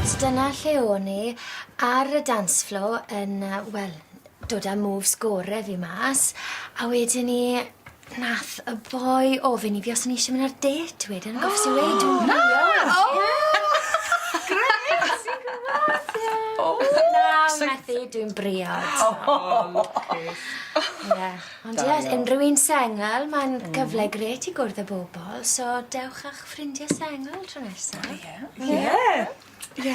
So dyna lle o'n i, ar y dance floor yn, yy, wel, dod â moves gore fi mas, a wedyn 'ny nath y boi ofyn i fi os o'n i isie mynd ar dêt wedyn ag obviously weud dwi'n briod. O! Grêt! Ti'n gwbod? Ie. O! Na, methu, dwi'n briod. O lwcus. Ie. Ond ie, unrhyw un sengl, mae'n gyfle grêt i gwrdd â bobol, so dewch â'ch ffrindie sengl tro nesa. Ie. Ie. Ie.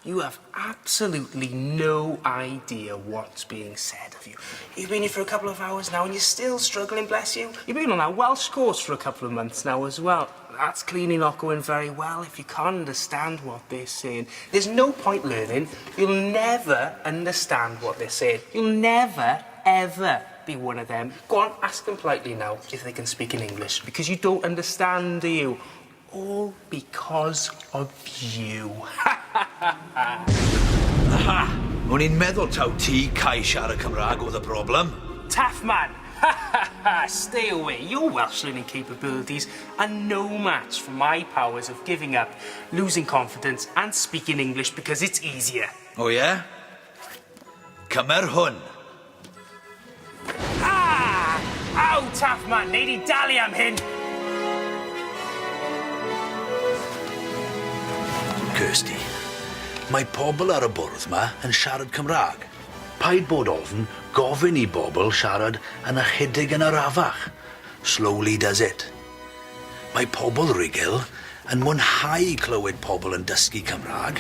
You have absolutely no idea what's being said of you. You've been here for a couple of hours now and you're still struggling, bless you. You've been on that Welsh course for a couple of months now as well. That's clearly not going very well if you can't understand what they're saying. There's no point learning. You'll never understand what they're saying. You'll never, ever be one of them. Go on, ask them politely now if they can speak in English, because you don't understand, do you? All because of you. Aha! O'n i'n meddwl taw ti Kai siarad Cymraeg oedd y broblem. Taff man! Ha ha ha! Stay away. Your Welsh learning capabilities are no match for my powers of giving up, losing confidence and speaking English because it's easier. O ie? Cymer hwn. Ah! Aw, Taff man, nei di dalu am hyn! Kirsty, mae pobl ar y bwrdd 'ma yn siarad Cymraeg. Paid bod ofn gofyn i bobl siarad yn ychydig yn arafach. Slowly does it. Mae pobl rugl yn mwynhau clywed pobl yn dysgu Cymraeg,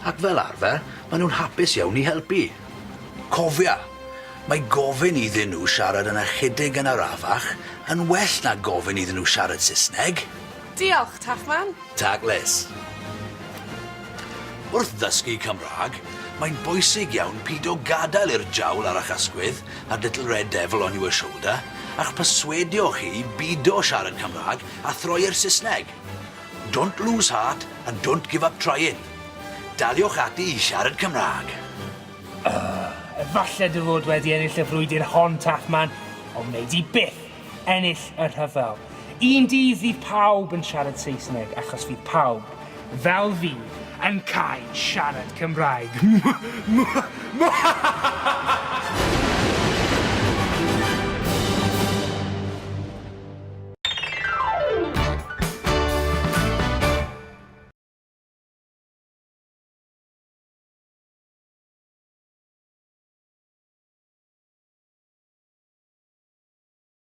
ac fel arfer maen nhw'n hapus iawn i helpu. Cofia, mae gofyn iddyn nhw siarad yn ychydig yn arafach yn well na gofyn iddyn nhw siarad Saesneg. Diolch, Taffman. Taclus. Wrth ddysgu Cymraeg, mae'n bwysig iawn pido gadael i'r jawl ar eich ysgwydd, a'r little red devil on your shoulder, a'ch perswadio chi i bido siarad Cymraeg a throi i'r Saesneg. Don't lose heart and don't give up trying. Daliwch ati i siarad Cymraeg. Efallai dy fod wedi ennill y frwydr hon, Taffman, ond wnei di byth ennill y rhyfel. Un dydd fydd pawb yn siarad Saesneg achos fydd pawb, fel fi, yn cael siarad Cymraeg.